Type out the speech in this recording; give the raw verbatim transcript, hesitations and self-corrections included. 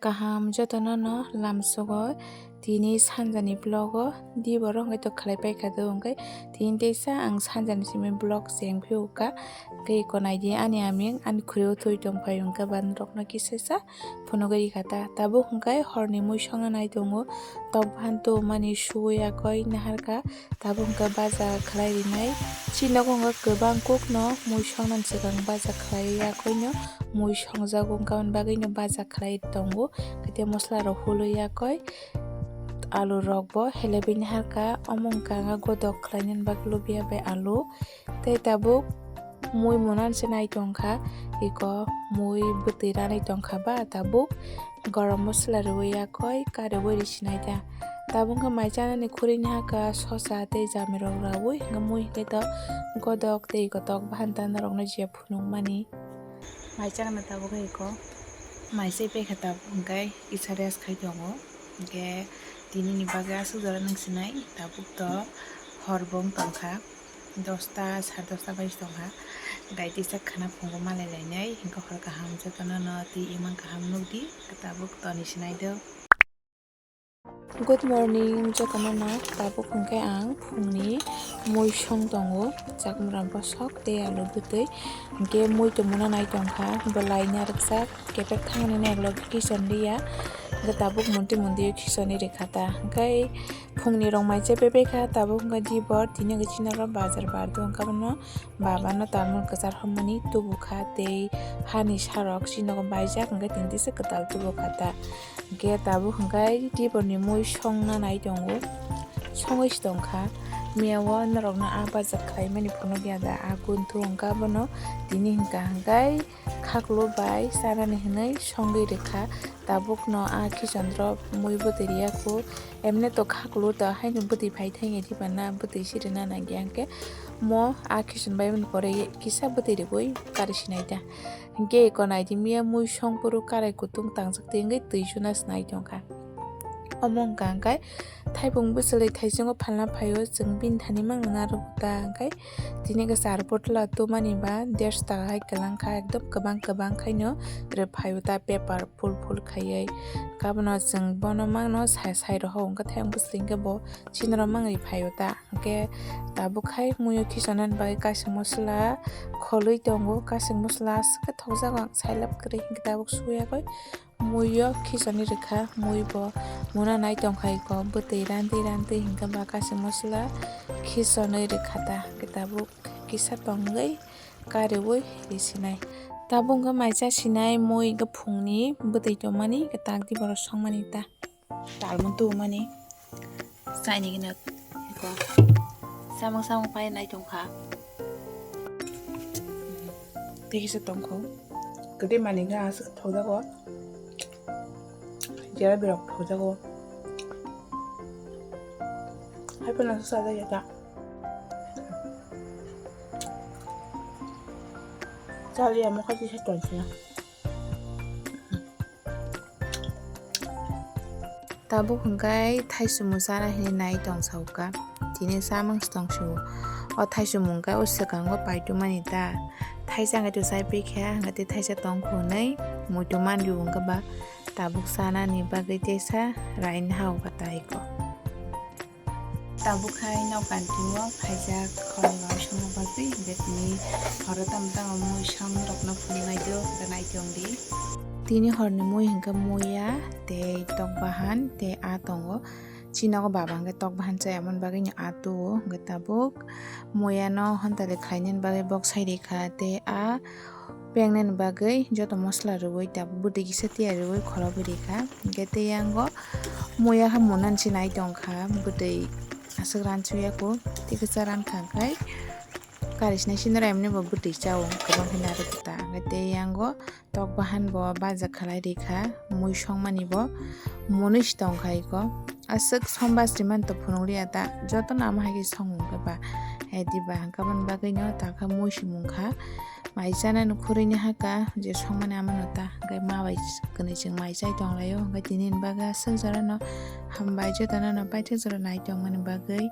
Kaham jotono no lamsogo tini sanjani vlog o di borok hwnkhe to khlai paikha do hwnkhe tini teisa ang sanjani simi vlog cheng phiyokha hwnkhe iko naidi ani aming ani khuri o twi tongphai hwnkhe ba norokno kisaisa phunugwi rikha ta tabuk hwnkhe horni mui songna nai tongo tok bahan to mani suwi yakoi naharkha. Tabuk hwnkhe baja khlai rinai. Chini nogo hwnkhe kwbang kokno mui songnani swkang baja khlai yakoino mui songjago, wngkha aboni bagwino baja khlai tongo. Khe tei mosola rok hului yakoi alu rok bo helebini harkha. Omo wngkha ang godok khlainani bagwi lubia bai alu. Tei tabuk mui munani se nai tongkha, iko mui bwtwi ranai tongkha ba tabuk. Gorom mosola rwui yakoi kariui risinai ta. Tabuk khe mai chanani khuri ni haka sosa tei jamirok raui hwnkhe mui hwnkhe to godok tei kotok bahan ta norokno je phunukmani. Mai chana tabuk khe iko mai chai paikha tabuk hwnkhe kisa rest khai tongo. Hwnkhe tini ni bagwi aswk jora nang sinai tabuk to hor bo wng tongkha. Dosta, sare dosta bai tongkha. Gai tisa khana phungo malai lainai. Hwnkhe hor kaham jotono no twi imang kaham nukdi. Tabuk toni sinai do. Good morning jotono no. Tabuk hwnkhe ang phungni mui song tongo. Chakmra bosok tei alu bwtwi. Hwnkhe mui tongmano nai tongkha. Belai narwkjak. Kepek thangni nai ulo khichon liya. Hwnkhe tabuk monti monti khichonwi rikha ta. Hwnkhe Phungni rok mai chai pepekha tabuk hwnkhe dibor tini hwnkhe chini oro bazar bardo hwnkhe abono babano tamul kwchar hwnmani tubukha tei hani sarok chini nogo baijak hwnkhe tini tisa kwtal tubukha ta hwnkhe tabuk hwnkhe diborni mui songna nai tongo songwi se tongkha miya o norokno ah bazar khlaimani phunukya da ah guntu hwnkhe abono tini hwnkha hwnkhe khaklu bai chanani hwnwi songwi rwkha tabukno ah khichondro mui bwtwi riya khu. Emne to khaklu to haino bwtwi phai thangya diba na bwtwi siri na nangya hwnkhe mo a khichon bai mani pore kisa bwtwi rwgwi kari sinai ta. Hwnkhe eko naidi miya mui song phuru karai kutung tangjak twi wngwi twi suna sinai tongkha. Omo wngkha hwnkhe thaipung bwswlwi thaichungo phalna phaio chwng bini thani mangno narwgo ta hwnkhe tini khe char bottle o tumani ba dersh taka hai kwlangkha ekdom kwbang kwbang khaino rwphaio ta paper. Phul phul khaiwi kabono chwng bono mangno sai sai rohor hwnkhe tei ang bwswk hwnkhe bo chini oro mangwi phaio ta hwnkhe tabuk hai muiyo khichonani bagwi kaisa mosola kholwi tongo kaisa mosola aswk khe thokjago ang sailab kwrwi hwnkhe tabuk suyagwi muiyo khichonwi rwkha mui bo muna nai tongkha eko bwtwi randwi randwi hwnkhe ba kaisa mosola khichonwi rwkha ta hwnkhe tabuk kisa tongwi. Kariui risinai. Tabuk wngkha mai chasinai mui wngkha phungni bwtwi tongmani wngkha tak di borok songmani ta. Talmung tubumani chaini gwnang eko samung samung painai tongkha. Tei kisa tongkho kwtwi manwi wngkha aswk thokjago. Jera birok thokjago. Hai phano sajagya ta. Chaliya mokha kisa tongphina. Tabuk hwnkhe thaichumung chana hinwi nai tong sauka. Tini chamung se tong sio. O thaichumung hwnkhe o swkango paitumani ta. Thaisa hwnkhe to chai pikha hwnkhe tei thaisa tong khunui muitu manrw hwnkhe ba tabuk chanani bagwi teisa rainha hwnkhe taiko. Tabuk hai nok kanti o phaijak khorang rok songna bagwi hwnkhe tini horo tamo tamo mui song rokno phunuknai do hwnkhe nai tong di. Tini horni mui hwnkhe muya tei tok bahan tei aa tongo. Chini nogo baba hwnkhe tok bahan chaya aboni bagwino aa tuo hwnkhe tabuk muya no hontale khlainani bagwi bok sai rikha tei aa. Pengnani bagwi joto mosola rwui tabuk bwtwi kisa tiyar rwui khorogwi rikha. Hwnkhe tei yango muya khe munani se nai tongkha, bwtwi aswk ransuya kho, tei kisa rankha hwnkhe kari sinai sinai emni bo bwtwi chao kwbang khe narwkhe ta. Hwnkhe tei yango tok bahan bo baja khalai rikha mui songmani bo munui se tongkha iko. Aswk somba sriman to phunukliya ta, jotono amo hai khe song hwnkhe ba, eh, diba hwnkhe aboni bagwino takha mui se mungkha. Mai chanani khurui ni haka je songmani amano ta hwnkhe ma bai kwnwi chwng mai chai tonglaio hwnkhe tini ni bagwi aswk jorano hambai jotono no paithak jora nai tongmani bagwi.